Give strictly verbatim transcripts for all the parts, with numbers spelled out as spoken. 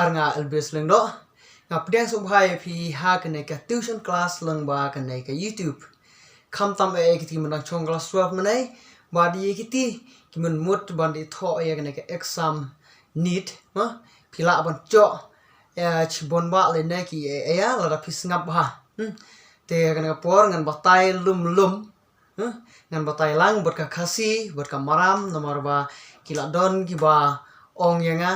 Ar nga Elvis Lyngdoh. Nga pdiang sngewbha ïa phi ha kane ka tuition class lyngba kane ka YouTube. Khamtam eh kiti mynta shong class twelve mynne. Bad ïa kiti ki mynmut ban ïathoh ïa kane ka exam NEET, ma. Phi lah ban shoh ïa shibun bah lane ki eh, eh, lada phi sngap bha. Hmm. Te kane ka por ngan batai lum lum. Huh? Ngan batai lang bad ka Khasi, bad ka Maram, namar ba ki la don kiba ong ïa nga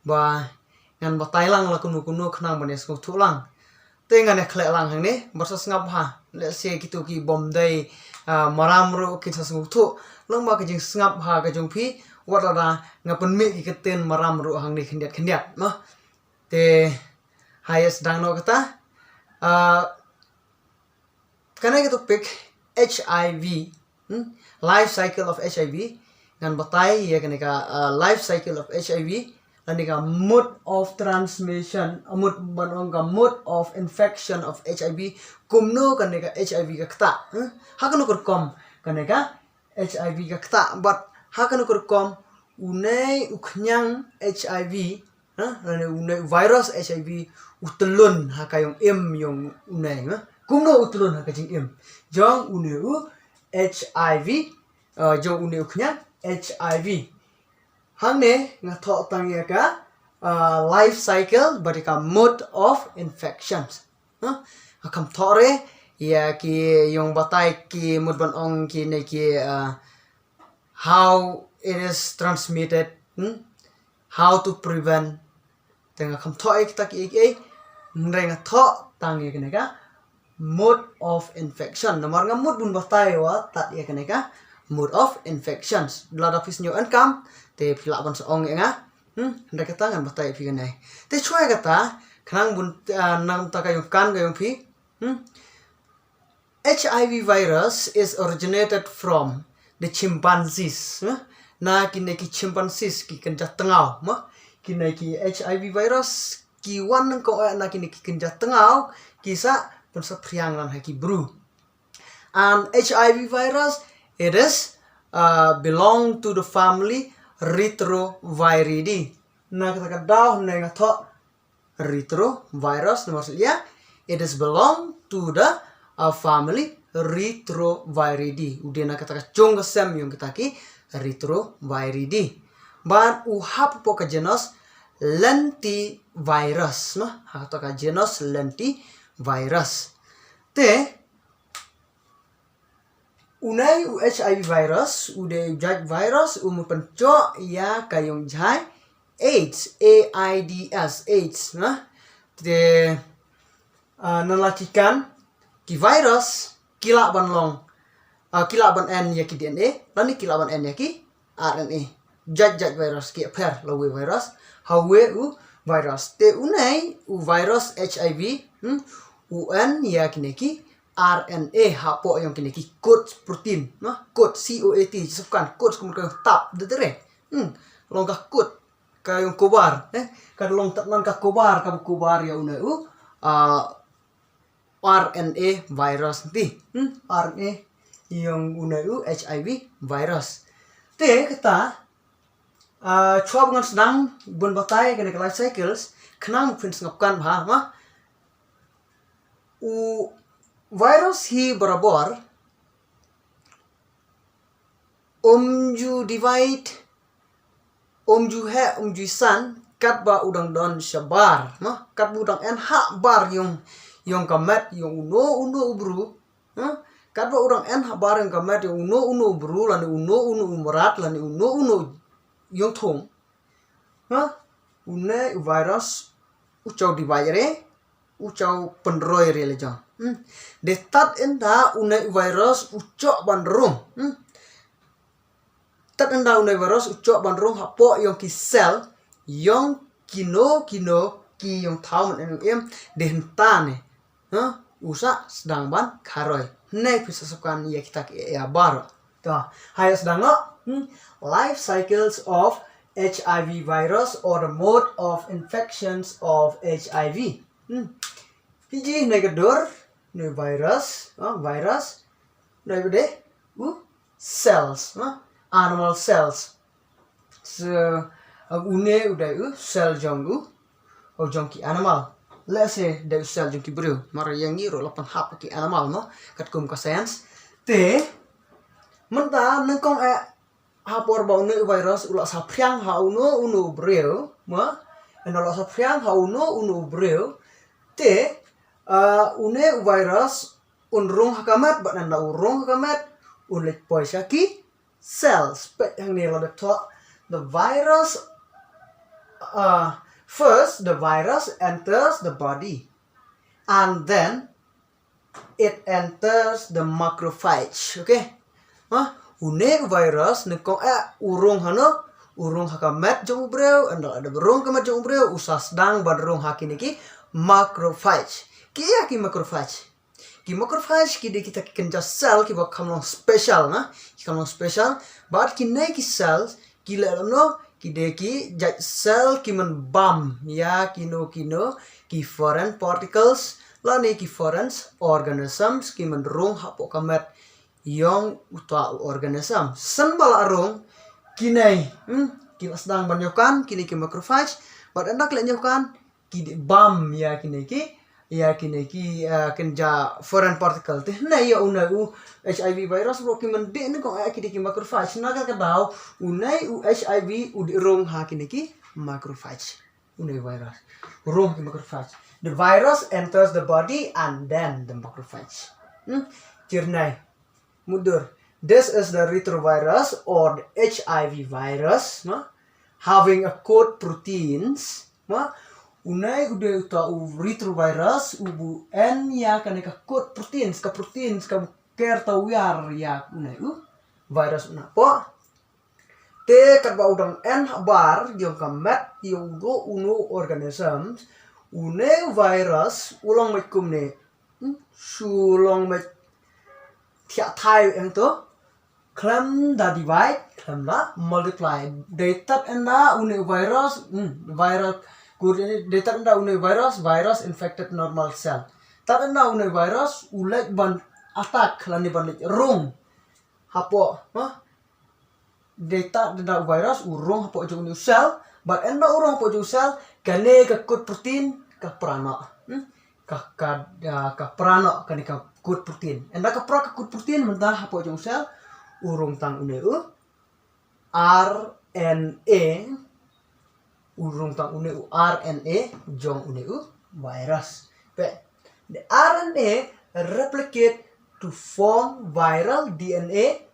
ba ngan batai lang la kunu kunu khnang ban ïa sngewthuh lang. Te ngan ïa khleh lang hangne, bad sa sngap bha. Lehse kito ki bym dei, ah, Maram ruh kin sa sngewthuh. Long ba ka jingsngap bha ka jong phi, wat lada nga pynmih ki ktien Maram ruh hangne khyndiat khyndiat, ma. Te ha ïa sdang noh kata. Ah, Kane ka topic HIV, hmm? Life cycle of HIV. Ngan batai ïa kane ka, uh, life cycle of HIV. Lane ka mode of transmission, uh, mode ban ong ka mode of infection of HIV. Kumno kane ka HIV ka ktah, hmm? Ha kano ka rukom kane ka HIV ka ktah, bad ha kano ka rukom une u khñiang HIV, ha, lane une u virus HIV u tyllun ha ka jong im jong une, ha. Kumno u tyllun ha ka jingim jong une u HIV, uh, jong une u khñiang HIV. Hangne nga thoh tang ïa ka, uh, life cycle bad ka mode of infections. Huh? Nga kham thoh re ïa ki jong batai ki mut ban ong kine ki, uh, how it is transmitted, hmm? How to prevent. Te nga kham thoh ïa kita ki ei ei. Hynrei nga thoh tang ïa kane ka mode of infection. Namar nga mut bun batai wat tat ïa kane ka mode of infections. Lada phi sngew enkam te phi lah ban sa ong ïa nga. Hmm, hynrei kata ngan batai ïa phi kane. Te shuwa ïa kata, khnang bun, ah, nang ta ka jong kan ka jong phi. Hmm? HIV virus is originated from the chimpanzees, eh? Na kine ki chimpanzees, ki kynja tngaw, ma? Kine ki HIV virus ki wan ko, eh, na kine ki kynja tngaw ki sa pynsaphriang lang ha ki bru. And HIV virus, it is, uh, belong to the family Retroviridæ. Na kata ka daw ne nga thoh retrovirus, namar shuh ïa, it is belong to the, uh, family Retroviridæ. U dei na kata ka jong ka sem jong kita ki Retroviridæ. Bad u hap hapoh ka genus Lentivirus, no? Ha kata ka genus Lentivirus. Te une u HIV virus u dei u jait virus u mut pynchoh ïa ka jong jai AIDS, A I D S, AIDS, na? Te, ah, na la ki kan ki virus ki lah ban long, ah, ki lah ban en ïa ki DNA, lane ki lah ban en ïa ki RNA. Jait jait virus ki pher la wei virus ha wei u virus. Te une u virus HIV, hmm, u en ïa kine ki RNA hapoh jong kine ki coat protein, no? Coat, C O A T, sub kan coat kumno ka tap de tere. Hmm, long ka coat ka jong kobar, eh? Ka long tat nan ka kobar, ka kobar ïa une u, ah, RNA virus ti. Hmm, RNA jong une u HIV virus. Te kata, ah, shuwa ba ngan sdang bun batai kane ka life cycles, khnang phin sngap kan bha, ma. U virus hi barabor um ju divide, um ju heh, um ju san, katba u dang don shabar, ma, katba u dang en habar jong, jong ka met jong uno uno u bru, ma, katba u dang en habar jong ka met jong uno uno u bru, lane uno uno u mrad, lane uno uno u jong thung. Ha? Une u virus u chau divide re, u chau pynroi re la jong. Hmm. De tat ynda une u virus u choh ban rung. Hmm. Tat ynda une u virus u choh ban rung hapoh jong ki cell jong kino kino ki jong thaw man em em de hynta ne. Ha? U sa sdang ban kharoi. Hynne phi sa sngap kan ïa kita ki ïa baroh. To, ha ïa sdang noh. Hmm? Life cycles of HIV virus or the mode of infections of HIV. Hmm? Phi ji hynne ka dur, une u virus, ha, virus. Une u dei u cells, ha? Animal cells. So, une u dei u cell jong u O jong ki animal. Let's say, dei u cell jong ki briew. Mar ïa ngi ruh la pynhap ki animal, no? Katkum ka science. Te, mynta nyngkong eh, ha por ba une u virus u la saphriang ha uno uno u briew, ma? Ynda la saphriang ha uno uno u briew. Te, ah, une u virus un rung ha ka met, bad ynda u rung ha ka met, un leit poi sha ki cells. Peit hangne la dep thoh, the virus, uh, first the virus enters the body and then it enters the macrophage. Okay? Ha? Une u virus nyngkong eh u rung hano, u rung ha ka met jong u briew, ynda la dep rung ha ka met jong u briew, u sa sdang ban rung ha kine ki macrophage. Ki ïa ki macrophage. Ki macrophage ki dei kita ki kynja cell kiba kham long special, na? Ki kham long special. Bad kine ki cell ki leh lano, ki dei ki jait cell ki mynbam ïa kino kino ki foreign particles lane ki foreign organisms ki mynrung hapoh ka met jong uta u organism. Shen ba la rung, kine, hmm, ki la sdang ban ïoh kan, kine ki macrophage, bad ynda ki la ïoh kan, ki dei bam ïa kine ki, ïa kine ki, eh, kynja foreign particle. Te hynrei ïa une u HIV virus ruh ki myndih nyngkong eh ki dei ki macrophage. Na kata ka daw une u HIV u dei rung ha kine ki macrophage. Une u virus rung ha ki macrophage. The virus enters the body and then the macrophage. Hmm? Kyrnai. Mutdur. This is the retrovirus or the HIV virus, ma? Having a coat proteins, ma? Une u dei uta u retrovirus, u buh ïa kane ka coat proteins, ka proteins ka buh ker tawiar ïa une u virus u nang hapoh. Te katba u dang ïeng habar jong ka met jong uno uno organisms, une u virus u long meit kumne. Hmm? Shu long meit thiah thai eng to. Khlem da divide, khlem da multiply. Dei tad ynda une u virus, hmm, virus, kur-, dei tad ynda une u virus, virus infected normal cell. Tad ynda une u virus u leit ban attack lane ban leit rung hapoh, ha? Dei tad ynda u virus u rung hapoh jong une u cell, bad ynda u rung hapoh jong u cell, kane ka coat protein ka pra noh. Hmm? Ka, ka, ah, ka pra noh kane ka coat protein. Ynda ka pra ka coat protein mynta hapoh jong u cell, u rung tang une u RNA, u rung tang une u RNA jong une u virus. Peit, the RNA replicate to form viral DNA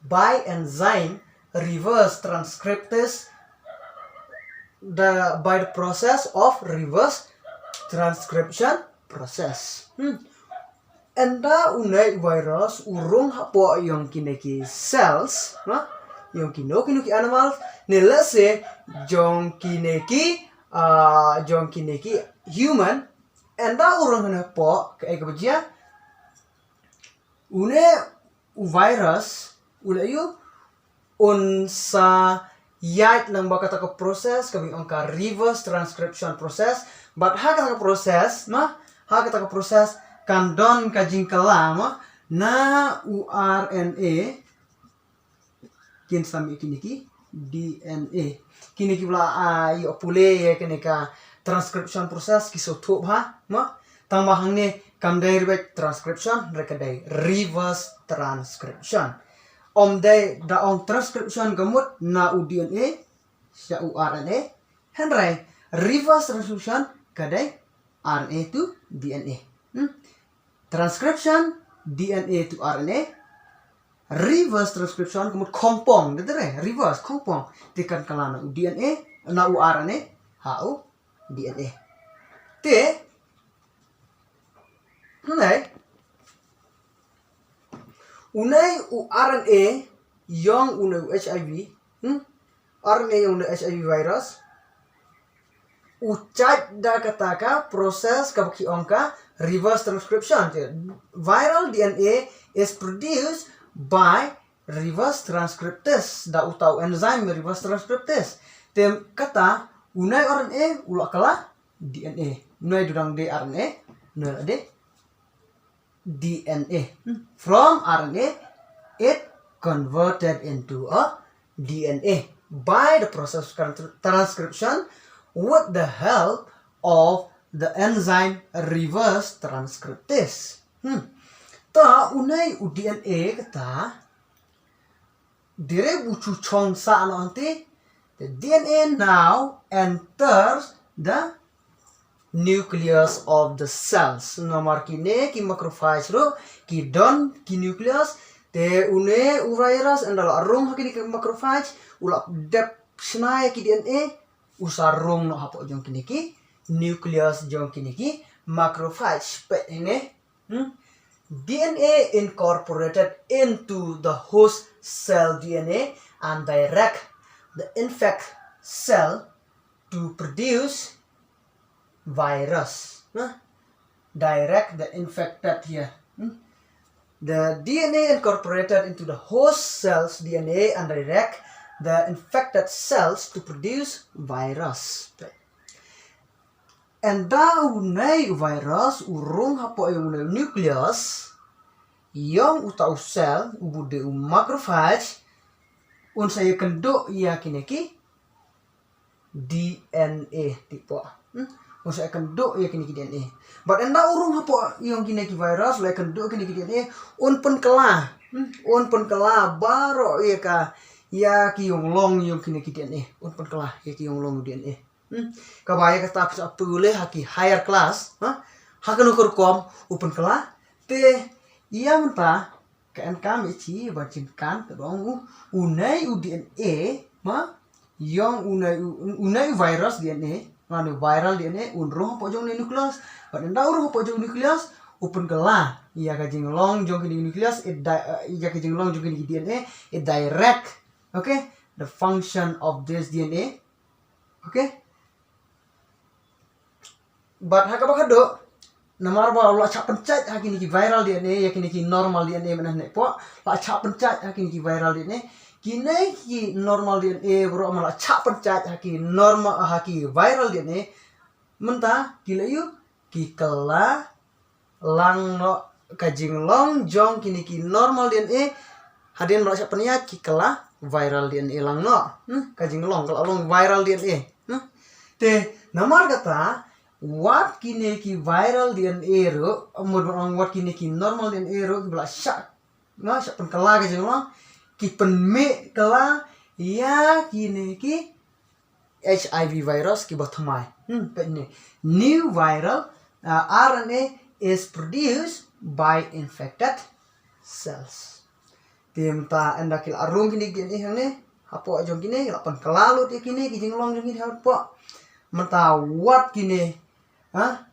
by enzyme reverse transcriptase, the, by the process of reverse transcription process. Hmm. Ynda une u virus u rung hapoh jong kine ki cells, ha? Jong kino kino ki animals, ne let's say, jong kine ki, ah, jong kine ki human, ynda u rung hapoh, kaei kaba jia? Une u virus, u la ïoh, un sa ïaid lyngba kata ka process, kaba ong ka reverse transcription process. Bad ha kata ka process, ma, ha kata ka process, kan don ka jingkylla, ma, na u RNA, kin sa mih kine ki DNA. Kine ki ba la, ah, ïoh pule ïa kane ka transcription process ki sngewthuh bha, ma. Tang ba hangne kam dei ruh beit transcription, hynrei ka dei reverse transcription. Ym dei da ong transcription ka mut na u DNA sha u RNA. Hynrei reverse transcription ka dei RNA to DNA. Hmm? Transcription, DNA to RNA. Reverse transcription, ka mut khongpong, dei re, reverse, khongpong. Te kan kylla na u DNA, na u RNA, ha u DNA. Te, hynrei, une u RNA, jong une u HIV, hmm? RNA jong une HIV virus, u jait da kata ka process kaba ki ong ka reverse transcription. Te viral DNA is produced by reverse transcriptase, da uta u enzyme reverse transcriptase. Te kata, une u RNA u la kylla DNA. Une u dang dei RNA, une u la dei DNA. Hmm. From RNA, it converted into a DNA by the process of transcription with the help of the enzyme reverse transcriptase. Hmm. Ta une u D N A kata, dire u chu chong sa no ante, the D N A now enters the nucleus of the cells. Namar kine ki macrophage ruh ki don ki nucleus, te une u virus ynda la rung ha kine ki macrophage, u la dep shna ïa ki D N A, u sa rung noh hapoh jong kine ki nucleus jong kine ki macrophage. Peit hangne. Hmm? D N A incorporated into the host cell D N A and direct the infect cell to produce virus. Huh? Direct the infected here. Hmm? The D N A incorporated into the host cell's D N A and direct the infected cells to produce virus. Ynda une u virus u rung hapoh ïa une u nucleus, ïa uta u cell, u bud u macrophage, un sa ïakynduh ïa kine ki D N A, tip, hmm? Un sa ïakynduh ïa kine ki D N A. Bad ynda u rung hapoh ïa kine ki virus, la ïakynduh kine ki D N A, un pynkylla. Hmm? Un pynkylla baroh ïa ka, ïa ki ïong long ïa kine ki D N A. Un pynkylla ïa ki ïong long D N A. Hmm? Kaba ïa kata phi sa pule ha ki higher class, ha? Ha kano ka rukom u pynkylla, te ïa mynta ka en kam ïa chi ba jingkan ka dong u, une u D N A, ma, ïong une u, une u virus D N A, ma, une viral D N A, un rung hapoh jong une nucleus, bad ynda un rung hapoh jong une nucleus, u pynkylla ïa ka jinglong jong kine nucleus, it di-, eh, ïa ka jinglong jong kine D N A, it direct, okay, the function of this D N A, okay? Bad ha kaba khadduh, namar ba la shah pynjah ha kine ki viral D N A ïa kine ki normal D N A mynta ne pok, la shah pynjah ha kine ki viral D N A. Kine ki normal D N A baroh ma la shah pynjah ha ki normal, ha ki viral D N A. Mynta ki la ïoh ki kylla lang noh ka jinglong jong kine ki normal D N A, hadien ba la shah pynïaid ki kylla viral D N A lang noh. Hmm, ka jinglong ka la long viral D N A. Hmm. Te namar kata, wat kine ki viral D N A ruh, mut ban ong wat kine ki normal D N A ruh, ki ba la shah, na, shah pynkylla ka jinglong, ki pynmih kylla ïa kine ki H I V virus kiba thymmai. Hmm, peit ne. New viral, uh, R N A is produced by infected cells. Te mynta ynda ki la rung kine ki D N A hangne, hapoh jong kine, ki la pynkylla lut ïa kine ki jinglong jong kine hapoh. Mynta wat kine, ha?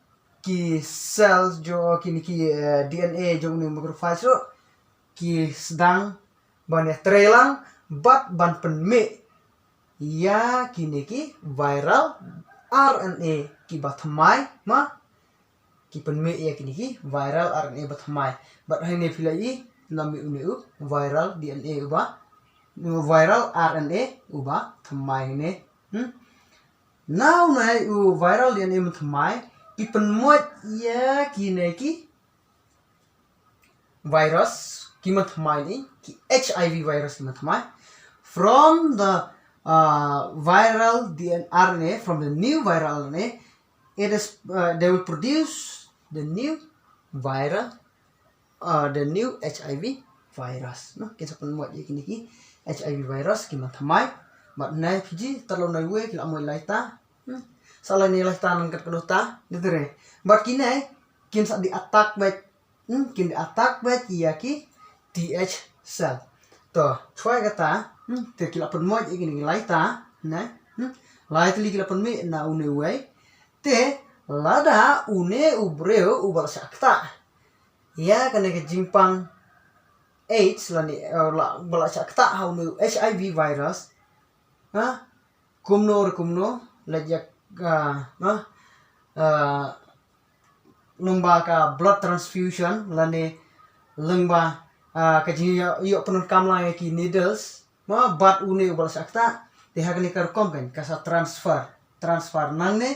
Ki cells jong kine ki, eh, D N A jong une macrophage ruh, ki sdang ban ïatrei lang bad ban pynmih ïa kine ki viral R N A kiba thymmai, ma, ki pynmih ïa kine ki viral R N A ba thymmai. Bad hangne phi la ïohi, la mih une u viral D N A uba, viral R N A uba thymmai hangne. Hmm? Na une u viral D N A ba thymmai, ki pynmih ïa kine ki virus ki ba thymmai ne, ki H I V virus ki ba thymmai. From the, uh, viral D N R N A, from the new viral R N A, it is, uh, they will produce the new viral, uh, the new H I V virus. No, kin sa pynmih ïa kine ki H I V virus ki ba thymmai. Bad nai Fiji, tang la nai wei, ki la mih laita. Hmm. Sa la ne laita nang kat kano ta, de tere. Bad kine, kin sa di attack bad Hmm, kin attack bad ïa ki T H cell. To, chwa kata, hmm, te ki la pynmih ïa kine ki laita, ne? Hmm, laita li ki la pynmih na une uwei. Te, lada une u briew uba la shah ktah ïa kane ka jingpang AIDS lane, eh, la, ba la shah ktah ha une u H I V virus. Ha? Kumno re kumno, la ïa, ah, ah, ah, lyngba ka blood transfusion, lane lyngba, ah, ka jingïoh, ïoh pyndonkam lang ïa ki needles, ma, bad une uba la shah ktah, te ha kane ka rukom kan, ka sa transfer, transfer nangne,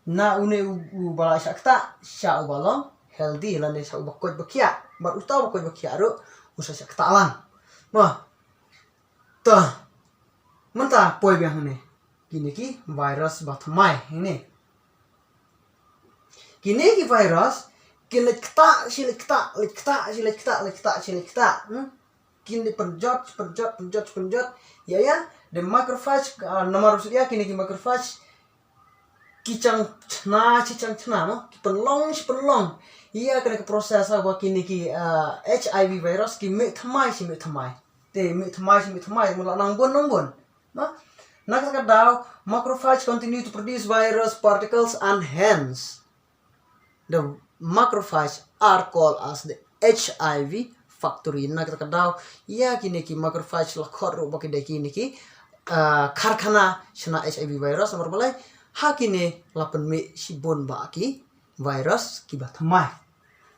na une u, uba la shah ktah, sha uba long healthy, lane sha uba koit ba khiah, bad uta uba koit ba khiah ruh, u sa shah ktah lang. Ma, Ta, mynta poi biang hangne. Kine ki virus ba thymmai hangne. Kine ki virus kin leit ktah shi leit ktah, leit ktah shi leit ktah, leit ktah shi leit ktah. Hmm? Kin leit pynjot, pynjot, pynjot, pynjot. Ïa, ïa, the macrophage, ah, namar ruh ïa kine ki macrophage ki chang chna shi chang chna, no? Ki pynlong shi pynlong. Ïa kane ka process haba kine ki, ah, H I V virus ki mih thymmai shi mih thymmai. Te mih thymmai shi mih thymmai, mut la nang bun nang bun. No? Na kata ka daw, macrophage continue to produce virus particles and hence the macrophage are called as the H I V factory. Na kata ka daw, ïa kine ki macrophage la khot ruh ba ki dei kine ki, ah, karkhana shna H I V virus, namar balei, ha kine la pynmih shibun bah ki virus kiba thymmai.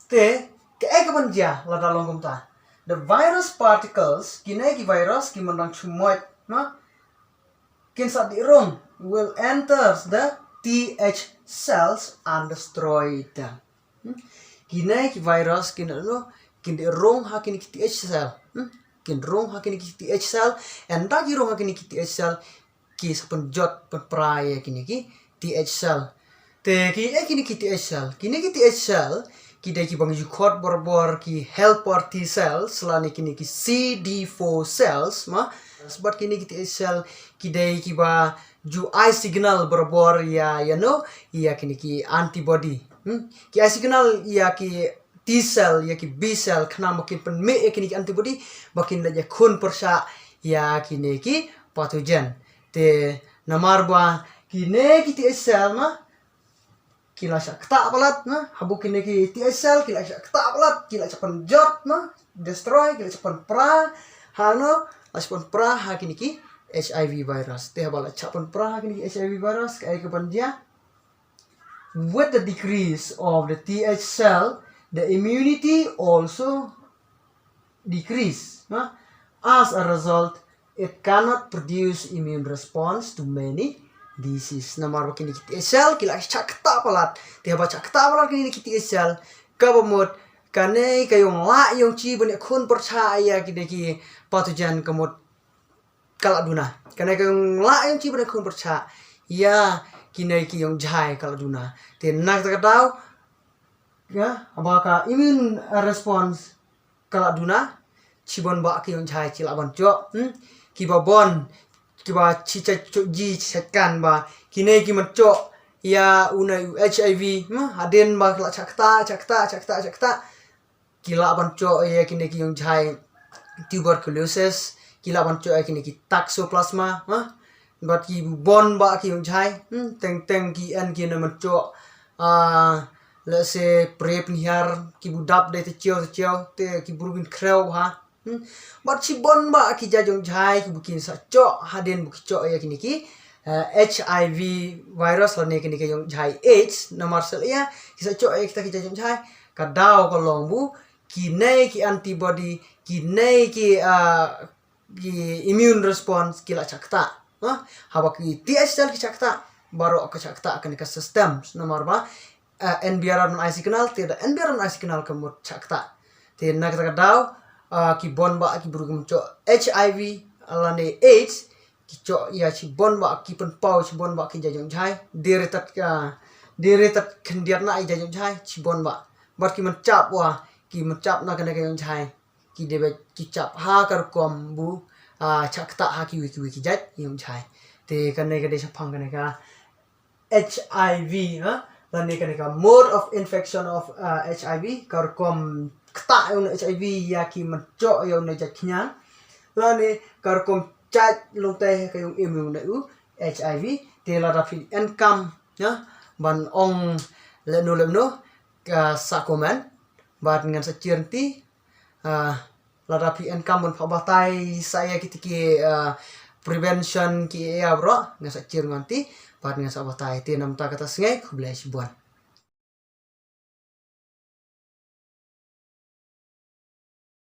Te, kaei kaban jia lada long kumta? The virus particles, kine ki virus ki mynta shu moit, no? Kin sa dih rung, will enter the T H cells and destroy them. Hmm? Kine ki virus kin, no, kin dih rung ha kine ki T H cell. Hmm? Kin rung ha kine ki T H cell, and da ki rung ha kine ki T H cell, ki sa pynjot pynpra ïa kine ki T H cell. Te ki, eh, kine ki T H cell. Kine ki T H cell ki dei kiba ju khot barabor ki helper T cells lane kine ki C D four cells, ma. Bad kine ki T H cell ki dei kiba ju ai signal barabor ïa, ïa, no, ïa kine ki antibody. Hmm? Ki ai signal ïa ki T cell, ïa ki B cell, khnang ba kin pynmih ïa kine ki antibody ba kin leit ïakhun pyrshah ïa kine ki pathogen. Te namar ba kine ki T H cell, ma, ki la shah ktah palat, na, haba kine ki T H cell ki la shah ktah palat, ki la shah pynjot, na, destroy, ki la shah pynpra, ha, no, la shah pynpra ha kine ki H I V virus. Te haba la shah pynpra ha kine ki H I V virus, kaei kaban jia? With the decrease of the T H cell, the immunity also decrease, na? As a result, it cannot produce immune response to many disease. Namar ba kine ki T H cell ki la shah ktah palat. Te haba shah ktah palat kine ki T H cell, kaba mut kane ka ïong lah ïong chi ban ïakhun pyrshah ïa kine ki pathogen ka mut ka la duna. Kane ka ïong lah ïong chi ban ïakhun pyrshah ïa kine ki ïong jai ka la duna. Te na kata ka daw, ïa, haba ka immune response ka la duna, shibun bah ki ïong jai ki lah ban shoh, hmm? Kiba bun, kiba shi sha shoh ji shi sha kan ba kine ki mynshoh ïa une u H I V, hmm? Hadien ba ki la shah ktah, shah ktah, shah ktah, shah ktah, ki lah ban shoh ïa kine ki ïong jai tuberculosis, ki lah ban shoh ïa kine ki toxoplasma, ha? Bad ki bun bah ki ïong jai, hmm, teng teng ki en ki na mynshoh, ah, let's say, pre pynhiar, ki bu dap dei te chiaw te chiaw, te ki bru bin khrew ha. Hmm. Bad shibun bah ki jait ïong jai ki bu kin sa shoh hadien bu ki shoh ïa kine ki, eh, H I V virus lane kine ki ïong jai AIDS, namar sel ïa ki sa shoh ïa kita ki jait ïong jai, ka daw ka long bu kine ki antibody, kine ki, ah, ki immune response ki la shah ktah. Ha? Haba ki T H cell ki shah ktah, baroh ka shah ktah kane ka system. Namar ba, ah, environment ai signal, te da environment ai signal ka mut shah ktah. Te na kata ka daw, ah, ki bun bah ki bru ki mynshoh H I V lane AIDS, ki shoh ïa shibun bah, ki pynpaw shibun bah ki jait ïong jai. Dei re tat ka, dei re tat khyndiat na i jait ïong jai, shibun bah. Bad ki mynshap wa, ki mynshap na kane ka ïong jai. Ki dei ba ki shap ha ka rukom bu, ah, shah ktah ha kiwei kiwei ki jait ïong jai. Te kane ka dei shaphang kane ka H I V, ha? Lane kane ka mode of infection of, ah, H I V, ka rukom ktah ïa une u H I V ïa ki mynshoh ïa une u jait khñiang. Lane ka rukom jait longtai ka ïong im ïa une u H I V. Te lada phi en kam, ha, ban ong lehno lehno, ka sa comment. Bad ngan sa share nanti, ah, lada phi en kam ban phah batai sa ïa kita ki, ah, prevention ki ïa baroh, ngan sa share nanti, bad ngan sa batai. Te namar kata sngi, khublei shibun.